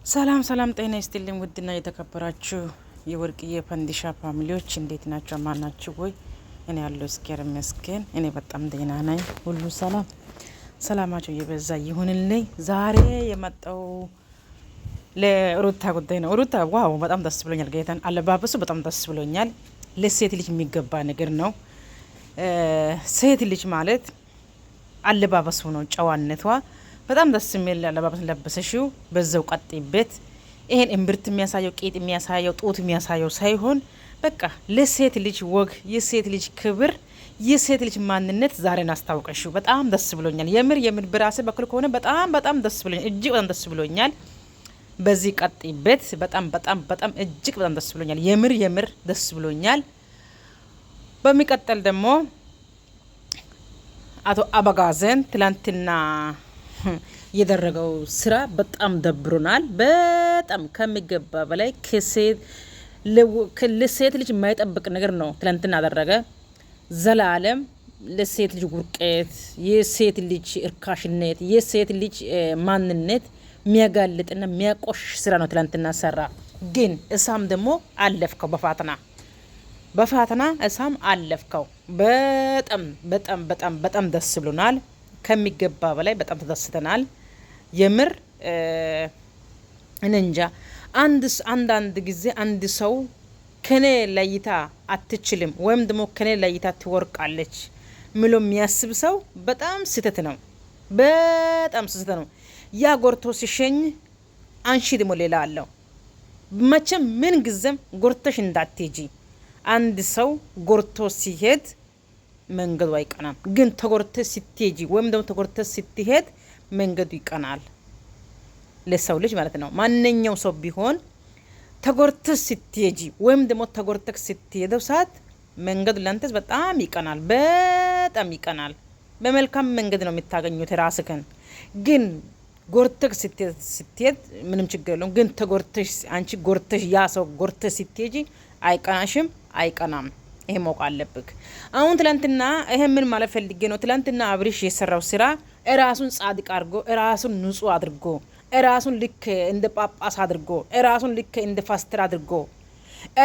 ሰላም ሰላም፣ ጤና ይስጥልኝ ውድና የተከበራችሁ የወርቅዬ ፈንዲሻ family ዎች እንዴት ናቸው? ማናችሁ ወይ? እኔ ያለው እግዚአብሔር ይመስገን፣ እኔ በጣም ደህና ነኝ። ሁሉ ሰላም ሰላማቸው እየበዛ ይሁንልኝ። ዛሬ የመጣው ለሩታ ጉዳይ ነው። ሩታ wow፣ በጣም ደስ ብሎኛል። ጌታን አለባበሱ በጣም ደስ ብሎኛል። ለሴት ልጅ የሚገባ ነገር ነው። ሴት ልጅ ማለት አለባበሱ ነው ጨዋነቷ በጣም ደስ የሚል አለባበስ ለበሰሽው፣ በዛው ቀጥይበት። ይሄን እምብርት የሚያሳየው ቂጥ የሚያሳየው ጡት የሚያሳየው ሳይሆን በቃ ለሴት ልጅ ወግ፣ የሴት ልጅ ክብር፣ የሴት ልጅ ማንነት ዛሬን አስታውቀሽው በጣም ደስ ብሎኛል። የምር የምር በራሴ በኩል ከሆነ በጣም በጣም ደስ ብሎኛል። እጅግ በጣም ደስ ብሎኛል። በዚህ ቀጥይበት። በጣም በጣም በጣም እጅግ በጣም ደስ ብሎኛል። የምር የምር ደስ ብሎኛል። በሚቀጠል ደግሞ አቶ አበጋዘን ትላንትና የደረገው ስራ በጣም ደብሮናል። በጣም ከሚገባ በላይ ለሴት ልጅ የማይጠብቅ ነገር ነው ትላንትና አደረገ። ዘላለም ለሴት ልጅ ውርቀት፣ የሴት ልጅ እርካሽነት፣ የሴት ልጅ ማንነት የሚያጋልጥና የሚያቆሽሽ ስራ ነው ትላንትና ሰራ። ግን እሳም ደግሞ አለፍከው በፋትና በፋትና እሳም አለፍከው። በጣም በጣም በጣም በጣም ደስ ብሎናል። ከሚገባ በላይ በጣም ተደስተናል። የምር እንንጃ አንድ አንዳንድ ጊዜ አንድ ሰው ከኔ ለይታ አትችልም ወይም ደግሞ ከኔ ለይታ ትወርቃለች ምሎ የሚያስብ ሰው በጣም ስህተት ነው። በጣም ስህተት ነው። ያ ጎርቶ ሲሸኝ አንሺ ደግሞ ሌላ አለው። መቼም ምን ጊዜም ጎርተሽ እንዳትሄጂ። አንድ ሰው ጎርቶ ሲሄድ መንገዱ አይቀናም። ግን ተጎርተ ስትሄጂ ወይም ደግሞ ተጎርተ ስትሄድ መንገዱ ይቀናል። ለሰው ልጅ ማለት ነው። ማንኛው ሰው ቢሆን ተጎርተ ስትሄጂ ወይም ደግሞ ተጎርተክ ስትሄደው ሰዓት መንገዱ ላንተስ በጣም ይቀናል፣ በጣም ይቀናል። በመልካም መንገድ ነው የምታገኙት ራስክን። ግን ጎርተክ ስትሄድ ምንም ችግር የለውም። ግን ተጎርተሽ አንቺ ጎርተሽ ያ ሰው ጎርተሽ ስትሄጂ አይቀናሽም፣ አይቀናም። ይሄ ማወቅ አለብክ። አሁን ትላንትና ይሄ ምን ማለት ፈልጌ ነው? ትላንትና አብሪሽ የሰራው ስራ እራሱን ጻድቅ አድርጎ እራሱን ንጹህ አድርጎ እራሱን ልክ እንደ ጳጳስ አድርጎ እራሱን ልክ እንደ ፓስተር አድርጎ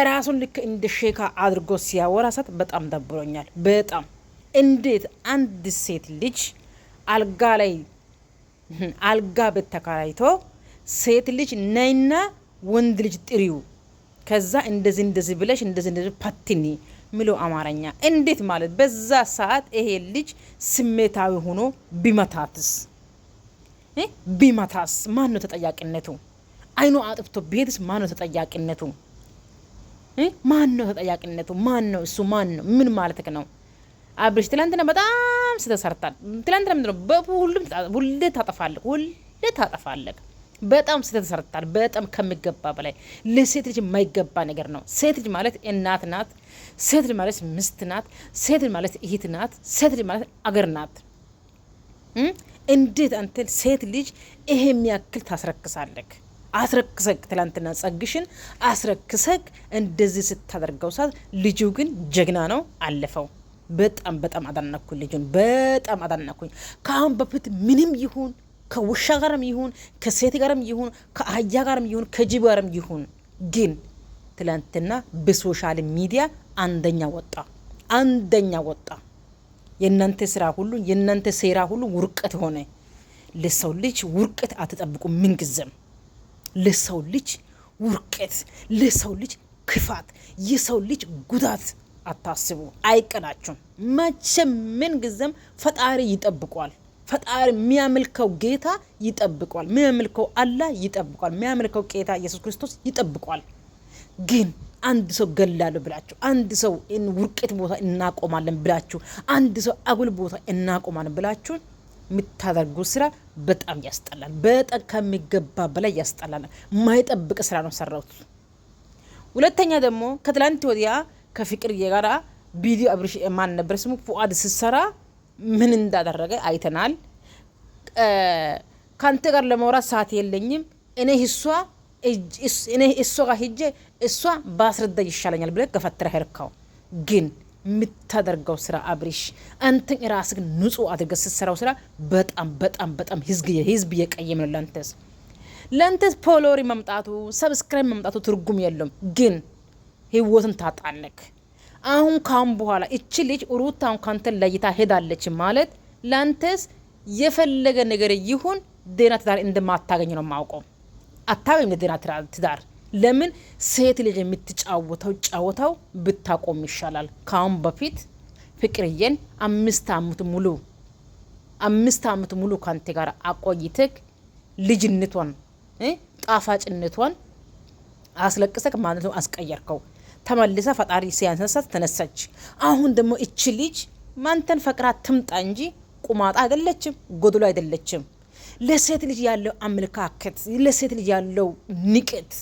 እራሱን ልክ እንደ ሼካ አድርጎ ሲያወራ ሳት በጣም ደብሮኛል። በጣም እንዴት አንድ ሴት ልጅ አልጋ ላይ አልጋ ቤት ተከራይቶ ሴት ልጅ ነይና ወንድ ልጅ ጥሪው ከዛ እንደዚህ እንደዚህ ብለሽ እንደዚህ እንደዚህ ፓትኒ ምሎ አማርኛ እንዴት ማለት በዛ ሰዓት ይሄ ልጅ ስሜታዊ ሆኖ ቢመታትስ ቢመታስ ማን ነው ተጠያቂነቱ? አይኑ አጥፍቶ ቢሄድስ ማን ነው ተጠያቂነቱ? ማን ነው ተጠያቂነቱ? ማን ነው እሱ? ማን ነው? ምን ማለት ነው? አብርሽ ትላንትና በጣም ስተሰርታል። ትላንትና ምንድነው? በሁሉም ሁሌ ታጠፋለህ፣ ሁሌ ታጠፋለህ። በጣም ስህተት ሰርታል። በጣም ከሚገባ በላይ ለሴት ልጅ የማይገባ ነገር ነው። ሴት ልጅ ማለት እናት ናት። ሴት ልጅ ማለት ምስት ናት። ሴት ልጅ ማለት እህት ናት። ሴት ልጅ ማለት አገር ናት። እንዴት አንተ ሴት ልጅ ይሄ የሚያክል ታስረክሳለክ? አስረክሰክ ትላንትና ጸግሽን አስረክሰክ እንደዚህ ስታደርገው ሰዓት ልጁ ግን ጀግና ነው፣ አለፈው። በጣም በጣም አዳነኩኝ ልጁን፣ በጣም አዳነኩኝ። ከአሁን በፊት ምንም ይሁን ከውሻ ጋርም ይሁን ከሴት ጋርም ይሁን ከአህያ ጋርም ይሁን ከጅብ ጋርም ይሁን ግን ትላንትና በ social media አንደኛ ወጣ፣ አንደኛ ወጣ። የእናንተ ስራ ሁሉ የእናንተ ሴራ ሁሉ ውርቀት ሆነ። ለሰው ልጅ ውርቀት አትጠብቁ። ምንጊዜም ለሰው ልጅ ውርቀት፣ ለሰው ልጅ ክፋት፣ የሰው ልጅ ጉዳት አታስቡ። አይቀናችሁም መቼም ምንጊዜም ፈጣሪ ይጠብቋል። ፈጣሪ የሚያመልከው ጌታ ይጠብቋል። የሚያመልከው አላህ ይጠብቋል። የሚያመልከው ጌታ ኢየሱስ ክርስቶስ ይጠብቋል። ግን አንድ ሰው ገላለሁ ብላችሁ፣ አንድ ሰው ውርቀት ቦታ እናቆማለን ብላችሁ፣ አንድ ሰው አጉል ቦታ እናቆማለን ብላችሁ የምታደርጉ ስራ በጣም ያስጠላል። በጣም ከሚገባ በላይ ያስጠላል። የማይጠብቅ ስራ ነው ሰራሁት። ሁለተኛ ደግሞ ከትላንት ወዲያ ከፍቅር ጋራ ቪዲዮ አብርሽ ማን ነበር ስሙ ፉአድ ስትሰራ ምን እንዳደረገ አይተናል። ከአንተ ጋር ለመውራት ሰዓት የለኝም እኔ እሷ እኔ እሷ ጋር ሂጄ እሷ ባስረዳ ይሻለኛል ብለህ ገፈትረህ ሄድከው። ግን የምታደርገው ስራ አብሪሽ፣ አንተን ራስህ ንጹህ አድርገህ ስትሰራው ስራ በጣም በጣም በጣም ህዝብ እየቀየም ነው። ለአንተስ ለአንተ follower መምጣቱ subscribe መምጣቱ ትርጉም የለም፣ ግን ህይወትን ታጣለክ። አሁን ካሁን በኋላ እቺ ልጅ ሩታ አሁን ካንተ ለይታ ሄዳለች ማለት ለአንተስ የፈለገ ነገር ይሁን ደህና ትዳር እንደማታገኝ ነው የማውቀው። አታገኝ ደህና ትዳር። ለምን ሴት ልጅ የምትጫወተው ጫወታው ብታቆም ይሻላል። ካሁን በፊት ፍቅርዬን 5 አመት ሙሉ 5 አመት ሙሉ ካንተ ጋር አቆይተክ ልጅነቷን ጣፋጭነቷን አስለቅሰክ ማለት ነው አስቀየርከው። ተመልሰ ፈጣሪ ሲያነሳት ተነሳች። አሁን ደግሞ እቺ ልጅ ማንተን ፈቅራ ትምጣ እንጂ ቁማጣ አይደለችም፣ ጎድሎ አይደለችም። ለሴት ልጅ ያለው አመለካከት፣ ለሴት ልጅ ያለው ንቀት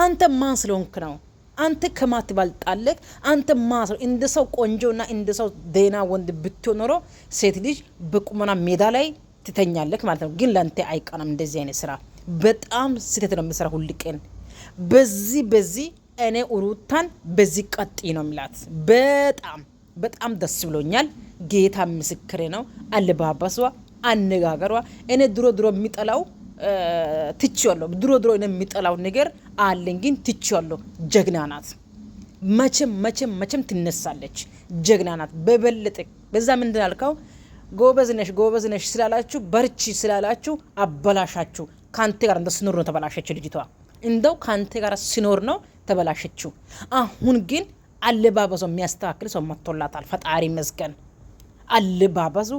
አንተ ማን ስለሆንክ ነው? አንተ ከማ ትበልጣለህ? አንተ ማን ስለ እንደ ሰው ቆንጆና እንደ ሰው ደህና ወንድ ብትሆን ኖሮ ሴት ልጅ በቁመና ሜዳ ላይ ትተኛለህ ማለት ነው። ግን ለአንተ አይቀናም እንደዚህ አይነት ስራ። በጣም ስህተት ነው የምሰራ ሁል ቀን። በዚህ እኔ ሩታን በዚህ ቀጥ ነው የሚላት። በጣም በጣም ደስ ብሎኛል። ጌታ ምስክሬ ነው። አለባበሷ፣ አነጋገሯ እኔ ድሮ ድሮ የሚጠላው ትቼዋለሁ። ድሮ ድሮ እኔ የሚጠላው ነገር አለኝ፣ ግን ትቼዋለሁ። ጀግና ናት። መቼም መቼም መቼም ትነሳለች። ጀግና ናት። በበለጠ በዛ ምንድን አልከው? ጎበዝ ነሽ ጎበዝ ነሽ ስላላችሁ በርቺ ስላላችሁ አበላሻችሁ። ከአንተ ጋር እንደ ስኖር ነው ተበላሸችው ልጅቷ። እንደው ከአንተ ጋር ሲኖር ነው ተበላሸችው። አሁን ግን አለባበሱ የሚያስተካክል ሰው መጥቶላታል። ፈጣሪ ይመስገን። አለባበሱ፣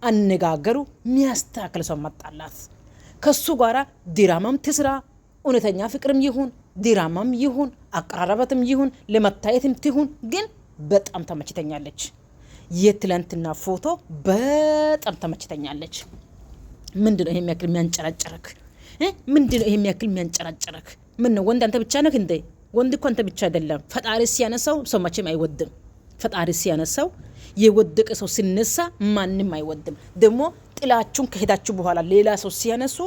አነጋገሩ የሚያስተካክል ሰው መጣላት። ከሱ ጋራ ድራማም ትስራ፣ እውነተኛ ፍቅርም ይሁን ድራማም ይሁን አቀራረበትም ይሁን ለመታየትም ትሁን፣ ግን በጣም ተመችተኛለች። የትላንትና ፎቶ በጣም ተመችተኛለች። ምንድነው ይሄ የሚያክል የሚያንጨራጨረክ? ምንድነው ይሄ የሚያክል የሚያንጨራጨረክ? ምን ነው ወንድ አንተ ብቻ ነህ እንዴ? ወንድ እኮ አንተ ብቻ አይደለም። ፈጣሪ ሲያነሳው ሰው መቼም አይወድም። ፈጣሪ ሲያነሳው የወደቀ ሰው ሲነሳ ማንም አይወድም። ደግሞ ጥላችሁን ከሄዳችሁ በኋላ ሌላ ሰው ሲያነሱ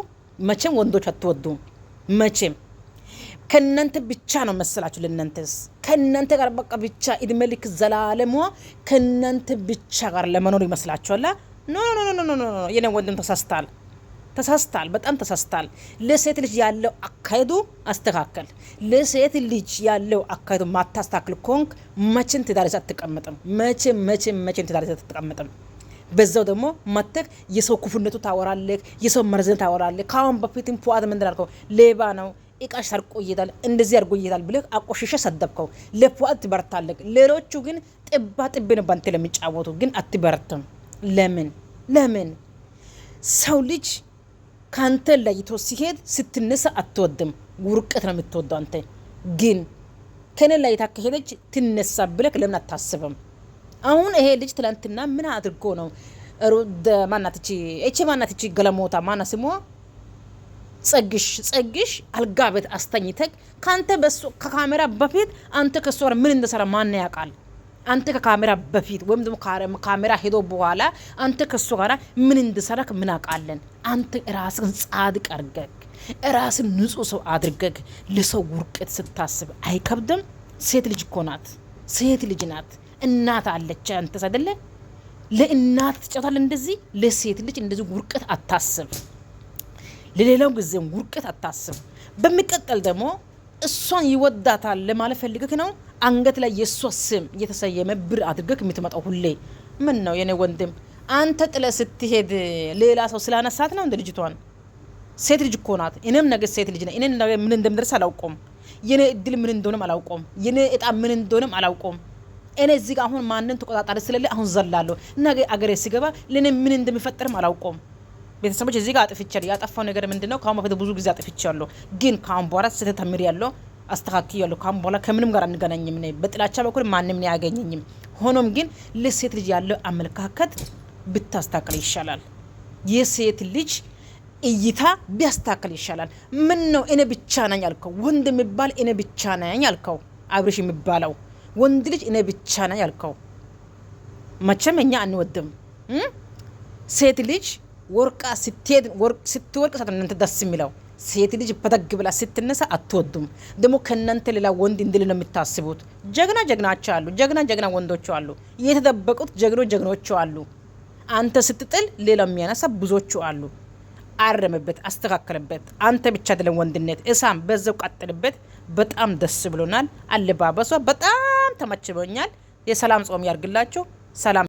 መቼም ወንዶች አትወዱም። መቼም ከእናንተ ብቻ ነው መሰላችሁ። ለእናንተስ ከእናንተ ጋር በቃ ብቻ እድሜ ልክ ዘላለሟ ከእናንተ ብቻ ጋር ለመኖር ይመስላችኋላ? No, no, no, no, no፣ የኔ ወንድም ተሳስታል፣ ተሳስታል፣ በጣም ተሳስታል። ለሴት ልጅ ያለው አካሄዱ አስተካከል። ለሴት ልጅ ያለው አካሄዱ ማታስተካክል ኮንክ መቼም ትዳር ይዘህ አትቀመጥም። መቼም መቼም መቼም ትዳር ይዘህ አትቀመጥም። በዛው ደግሞ መተክ የሰው ክፉነቱ ታወራለህ፣ የሰው መርዝን ታወራለህ። ከአሁን በፊትም ፉአድ ምንድን አልከው? ሌባ ነው፣ እቃሽ ሰርቆ ይሄዳል፣ እንደዚህ አድርጎ ይሄዳል ብለህ አቆሽሸ ሰደብከው። ለፉአድ ትበረታለህ። ሌሎቹ ግን ጥባ ጥቤ ነው ባንተ ለሚጫወቱ ግን አትበረትም። ለምን ለምን ሰው ልጅ ካንተ ለይቶ ሲሄድ ስትነሳ አትወድም። ውርቀት ነው የምትወደው አንተ። ግን ከኔ ለይታ ከሄደች ትነሳ ብለህ ለምን አታስብም? አሁን ይሄ ልጅ ትላንትና ምን አድርጎ ነው ማናት እቺ ማናት እቺ ገለሞታ ማና ስሟ ጸግሽ ጸግሽ አልጋ ቤት አስተኝተህ ካንተ በሱ ከካሜራ በፊት አንተ ከሷ ጋር ምን እንደሰራ ማን ያውቃል? አንተ ከካሜራ በፊት ወይም ደግሞ ካሜራ ሄዶ በኋላ አንተ ከሱ ጋር ምን እንደሰራክ ምን አውቃለን? አንተ ራስን ጻድቅ አድርገህ ራስን ንጹህ ሰው አድርገህ ለሰው ውርቀት ስታስብ አይከብድም? ሴት ልጅ እኮ ናት። ሴት ልጅ ናት። እናት አለች። አንተስ አይደለ ለእናት ትጫወታለህ እንደዚህ። ለሴት ልጅ እንደዚህ ውርቀት አታስብ። ለሌላው ጊዜም ውርቀት አታስብ። በሚቀጠል ደግሞ እሷን ይወዳታል ለማለት ፈልገህ ነው። አንገት ላይ የእሷ ስም እየተሰየመ ብር አድርገህ የምትመጣው ሁሌ ምን ነው የኔ ወንድም? አንተ ጥለ ስትሄድ ሌላ ሰው ስላነሳት ነው እንደ ልጅቷን። ሴት ልጅ እኮ ናት። እኔም ነገ ሴት ልጅ ነኝ። እኔም ነገ ምን እንደምደርስ አላውቆም። የኔ እድል ምን እንደሆነም አላውቆም። የኔ እጣ ምን እንደሆነም አላውቆም። እኔ እዚህ ጋር አሁን ማንን ተቆጣጣሪ ስለሌለ አሁን ዘላለሁ። ነገ አገሬ ሲገባ ለእኔ ምን እንደሚፈጠርም አላውቆም። ቤተሰቦች እዚህ ጋር አጥፍቻለሁ። ያጠፋው ነገር ምንድን ነው? ከአሁን በፊት ብዙ ጊዜ አጥፍቻለሁ፣ ግን ከአሁን በኋላ ስህተት ተምሬያለሁ፣ አስተካክያለሁ። ከአሁን በኋላ ከምንም ጋር አንገናኝም። ነኝ በጥላቻ በኩል ማንም ነው አያገኘኝም። ሆኖም ግን ለሴት ልጅ ያለው አመለካከት ብታስተካክል ይሻላል። የሴት ልጅ እይታ ቢያስተካክል ይሻላል። ምን ነው እኔ ብቻ ነኝ አልከው? ወንድ የሚባል እኔ ብቻ ነኝ አልከው? አብርሽ የሚባለው ወንድ ልጅ እኔ ብቻ ነኝ አልከው። መቼም እኛ አንወድም። ሴት ልጅ ወርቃ ስትሄድ ስትወርቅ ሳት እናንተ ደስ የሚለው ሴት ልጅ በደግ ብላ ስትነሳ አትወዱም። ደግሞ ከእናንተ ሌላ ወንድ እንድል ነው የምታስቡት። ጀግና ጀግናቸው አሉ፣ ጀግና ጀግና ወንዶች አሉ፣ የተደበቁት ጀግኖ ጀግኖቹ አሉ። አንተ ስትጥል ሌላ የሚያነሳ ብዙዎቹ አሉ። አረምበት፣ አስተካከልበት። አንተ ብቻ አይደለም ወንድነት፣ እሳም በዛው ቀጥልበት። በጣም ደስ ብሎናል። አለባበሷ በጣም ተመችቶኛል። የሰላም ጾም ያርግላችሁ። ሰላም።